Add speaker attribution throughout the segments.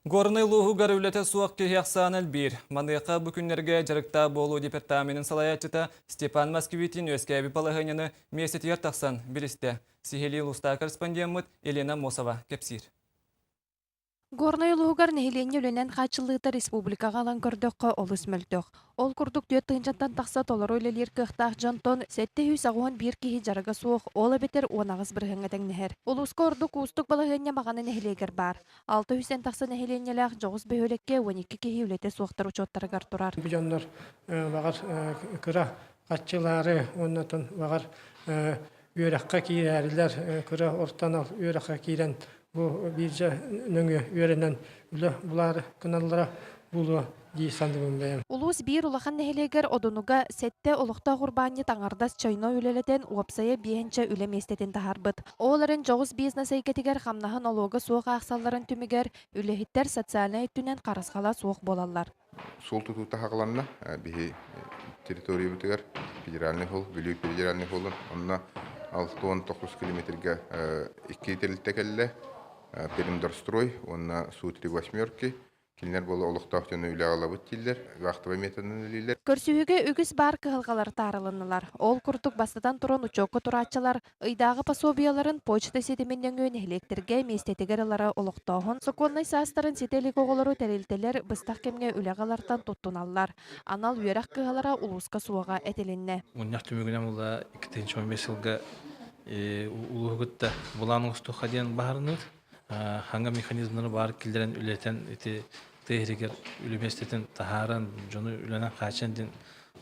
Speaker 1: Горнай улууһугар үлэтэ суох киһи ахсаана элбиир. Маныаха бу күннэргэ дьарыктаах буолуу департаменын салайааччыта Степан Москвитин үөскээбит балаһыанньаны миэстэтигэр тахсан билистэ. Сиһилии улуустаах корреспондеммыт Елена Мосова кэпсиир.
Speaker 2: Горнай улууһугар нэһилиэнньэ үлэнэн хааччыллыыта республикаҕа ылан көрдөххө олус мөлтөх. Ол курдук 4 тыһыынчаттан тахса толору үлэлиир кыахтаах дьонтон 781 киһи дьарыга суох, ол эбэтэр 18 бырыһыаҥҥа тэҥнэһэр. Улууска ордук уустук балаһыанньа Маҕаны нэһилиэгэр баар. 600 тахса нэһилиэнньэлээх дьоҕус бөһүөлэккэ 12 киһи үлэтэ суохтар учуоттарыгар турар.
Speaker 3: Бу дьоннор баҕар кыра харчылаары уонна баҕар үөрэххэ киирээрилэр кыра ортон үөрэххэ киирэн бу биирдэ нөҥүө үөрэнэн үлэ булаары гыналлара буолуо дии саныыбын бэйэм.
Speaker 2: Улуус биир улахан нэһилиэгэр Одунуга сэттэ олохтоох урбаанньыт аҥардас чойно үлэлэтэн уопсайа биэһинчэ үлэ миэстэтин таһаарбыт. Ол эрэн дьоҕус бизнес эйгэтигэр хамнаһын олуога суох аахсалларын түмүгэр үлэһиттэр социальнай өттүнэн харысхала суох буолаллар.
Speaker 4: Суол тутуута хаҕыланна. Биһи территориябытыгар федеральный холл, Бүлүү федеральный холлун онно 69 километрга икки тэрилтэ кэллэ. Пермдорстрой уонна Су-3 восьмерки. Кинилэр буола олохтоох дьону үлэҕэ ылабыт дииллэр, вахтовай методынан үлэлииллэр.
Speaker 2: Көрсүһүүгэ үгүс баар кыһалҕалар таарылыннылар. Ол курдук бастатан туран учуокка турааччылар ыйдааҕы пособиеларын почта ситимин нөҥүө нэһилиэктэргэ миэстэтигэр ылара олохтооһун, сокуоннай саастарын ситэ илик оҕолору тэрилтэлэр быстах кэмҥэ үлэҕэ ылартан туттуналлар. Анал үөрэх кыһалара улууска суоҕа этилиннэ.
Speaker 5: Мунньах түмүгүнэн була 2015 сылга улууһу кытта былаан оҥостуохха диэн баһарыныыр. Хаҥа механизмнары баар киллэрэн үлэтэн ити тыа иһигэр үлэ миэстэтин таһааран дьону үлэнэн хааччан диэн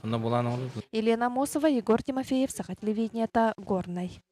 Speaker 5: онно былаан оҥорбут.
Speaker 2: Елена Амосова, Егор Тимофеев, Саха телевидениета, Горнай.